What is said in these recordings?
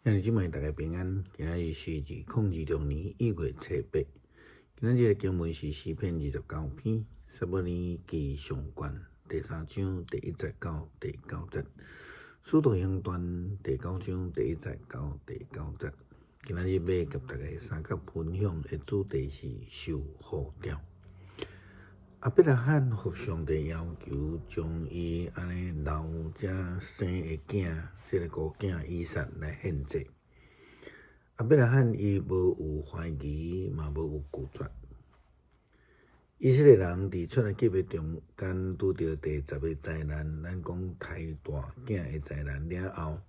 兄弟姊妹，大家平安。今仔日是2026年1月初八。今仔日的經文是詩篇29篇，撒母耳記上卷第三章第一節到第九節，使徒行傳第九章第一節到第九節。今仔日欲佮大家相佮分享的主題是受呼召。亞伯拉罕予上帝要求，將伊按呢老才生的囝，這个孤囝以撒來獻祭。亞伯拉罕伊無有懷疑，嘛無有拒絕。以色列人佇出埃及的中間拄著第十个災難，咱講刣大囝的災難了後，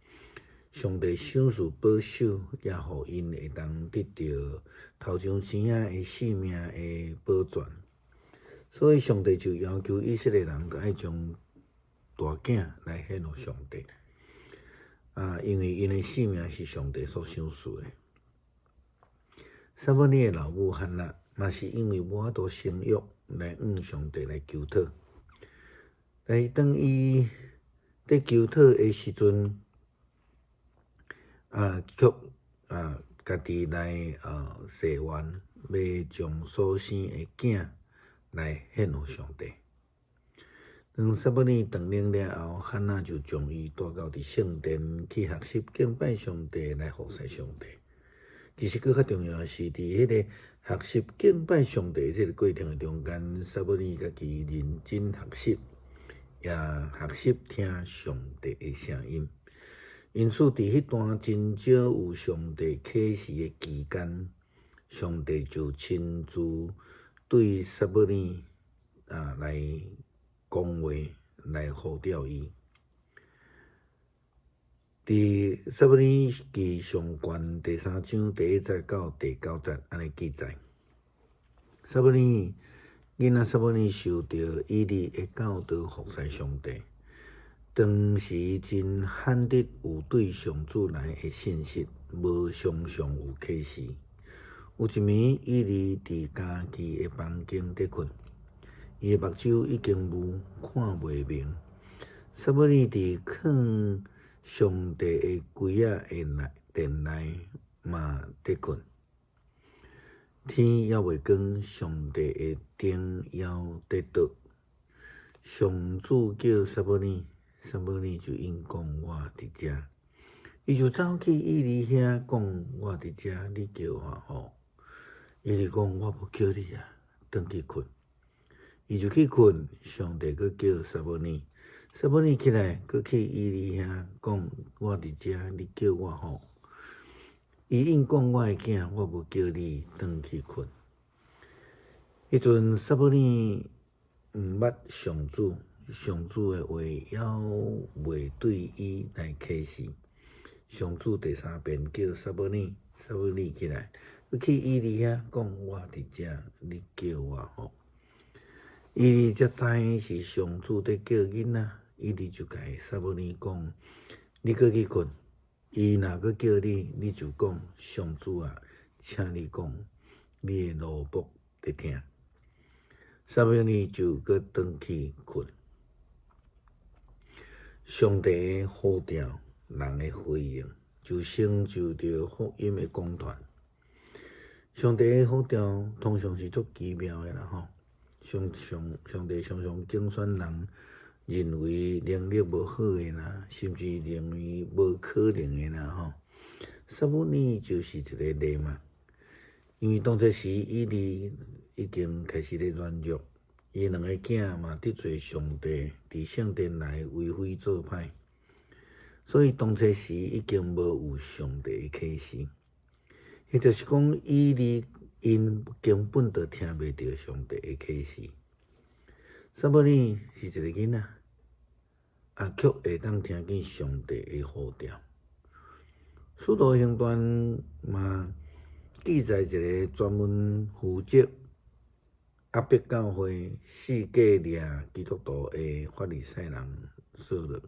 上帝賞賜保守，也予𪜶會當得著頭上生仔的性命的保全。所以上帝就要求以色列人，著愛將大囝來獻予上帝。啊，因為𪜶的性命是上帝所賞賜的。撒母耳的老母漢娜，嘛是因為無法度生育，來向上帝來求討。但是當伊佇求討的時陣，啊，卻啊，家己來誓願，欲將所生的囝來獻予上帝。當撒母耳轉靈了後，漢娜就將伊帶到佇聖殿去學習敬拜上帝，來服侍上帝。其實閣較重要的是，佇彼个學習敬拜上帝這个過程的中間，撒母耳家己認真學習，也學習聽上帝的聲音。因此，佇彼段真少有上帝啟示的期間，上帝就親自對撒母耳啊來講話，來呼召伊。佇撒母耳記上卷第三章第一節到第九節，按呢記載：撒母耳囡仔撒母耳受著以利的教導服侍上帝，當時真罕得有對上主來的信息，無常常有啟示。有一暝，以利佇家己的房間佇睏，伊的目睭已經霧，看袂明。撒母耳佇囥上帝的櫃仔的內殿內嘛佇睏。天猶未光，上帝的燈猶佇照。上主叫撒母耳，撒母耳就應講我佇遮。伊就走去以利遐講我佇遮，你叫我吼。以利講我無叫你啊，轉去睏。伊就去睏，上帝閣叫撒母耳，撒母耳起來，閣去以利遐講我佇遮，你叫我吼。伊應講我的囝，我無叫你轉去睏。彼陣撒母耳毋捌上主，上主的話猶未對伊來啟示。上主第三遍叫撒母耳，撒母耳起來，去以利遐講我佇遮，你叫我吼。以利才知是上主佇叫囡仔，以利就共撒母耳講：你閣去睏，伊若閣叫你，你就講上主啊，請你講，你的奴僕佇聽。撒母耳就閣轉去睏。上帝的呼召，人的回應，就成就著福音的講壇。上帝的呼召通常是足奇妙的啦吼，上上上帝常常揀選人認為能力無好的啦，甚至認為無可能的啦吼。撒母耳就是一個例嘛，因為當初時以利已經開始咧軟弱，伊兩個囝嘛得罪上帝，佇聖殿內為非作歹。所以當初時已經無有上帝的啟示，彼就是講以利𪜶根本就聽袂著上帝的啟示。撒母耳是一個囡仔，啊，卻會當聽見上帝的呼召。使徒行傳嘛記載一個專門負責壓迫教會、四界掠基督徒的法利賽人掃羅。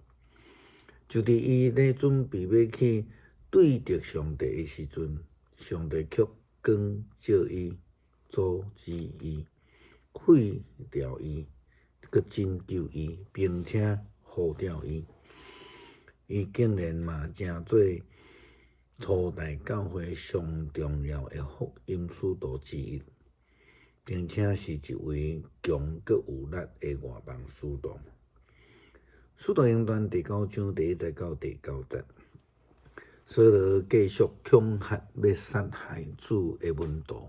就佇伊咧準備欲去對質上帝的時陣，上帝卻光照伊，阻止伊，廢掉伊，閣拯救伊，並且呼召伊。伊竟然嘛成做初代教會上重要的福音使徒之一，並且是一位強閣有力的外邦使徒。使徒行傳第九章第一節到第九節，掃羅繼續恐嚇欲殺害主的門徒，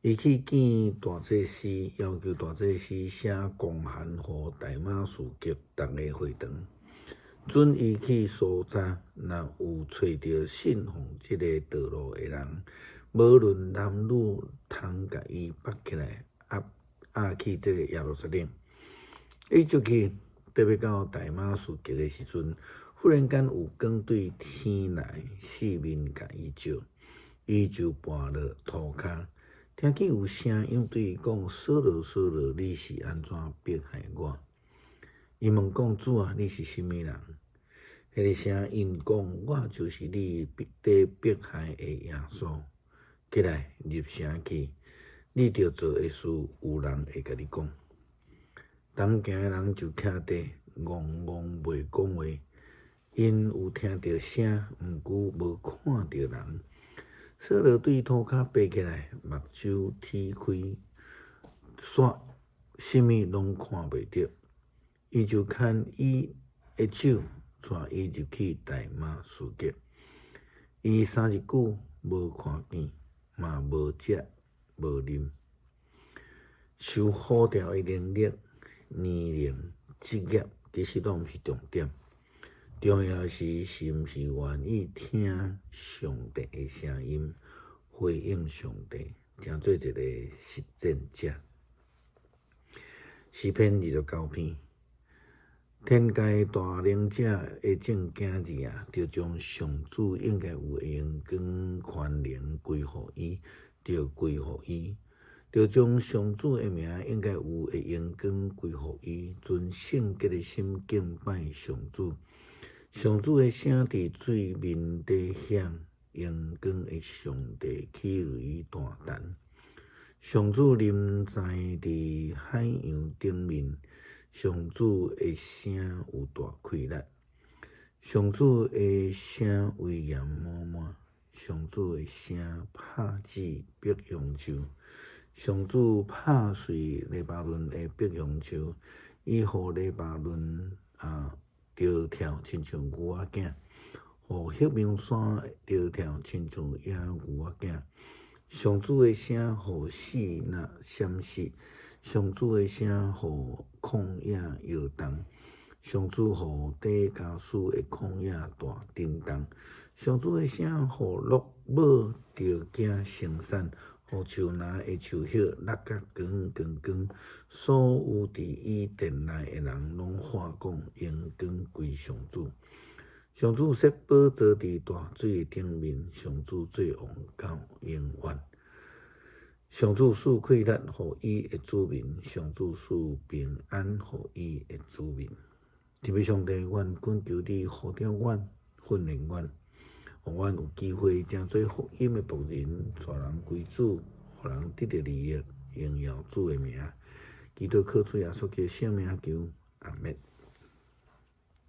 伊去見大祭司，要求大祭司寫公函予大馬士革逐个會堂，准伊去搜查，若有揣著信奉這个道路的人，無論男女，通共伊縛起來，押押去這个耶路撒冷。伊出去，欲到大馬士革的時陣，忽然間有光對天來，四面共伊照，伊就跋落塗跤，聽見有聲音對伊講：掃羅，掃羅，你是按怎迫害我？伊問講：主啊，你是啥物人？彼个聲音講：我就是你佇迫害的耶穌。起來，入城去，你著做的事，有人會共你講。同行的人就徛佇戇戇袂講話，𪜶有聽著聲，毋過無看著人。掃羅對塗跤爬起來，目睭鐵開，煞啥物攏看袂著。伊就牽伊的手，帶伊入去大馬士革。伊三日久無看見，嘛無食無啉。受呼召的能力、年齡、職業，其實攏毋是重點，重要是是毋是願意聽上帝的聲音，回應上帝，成做一个實踐者。詩篇29篇，天界大能者的眾囝兒啊，著將上主應該有的榮光權能歸予伊，著歸予伊。著將上主的名應該有的榮光歸予伊，存聖潔的心敬拜上主。上主的聲佇水面底響，榮光的上帝起雷大彈。上主臨在佇海洋頂面，上主的聲有大氣力。上主的聲威嚴滿滿，上主的聲拍子白楊樹。上主拍碎黎巴嫩的白楊樹，伊予黎巴嫩啊著跳，親像牛仔囝；予黑門山著跳，親像野牛仔囝。上主的聲予死若閃失，上主的聲予曠野搖動，上主予底加斯的曠野大震動，上主的聲予鹿母著驚生產。予樹林的樹葉落甲光光光，所有佇伊殿內的人攏喊講：榮光歸上主。上主設寶座佇大水的頂面，上主做王到永遠。上主賜氣力予伊的子民，上主賜平安予伊的子民。天父上帝，阮懇求你呼召阮，訓練阮。予阮有機會成做福音的僕人，帶人歸主，予人得著利益，榮耀主的名。祈禱靠主耶穌基督聖名求，阿們。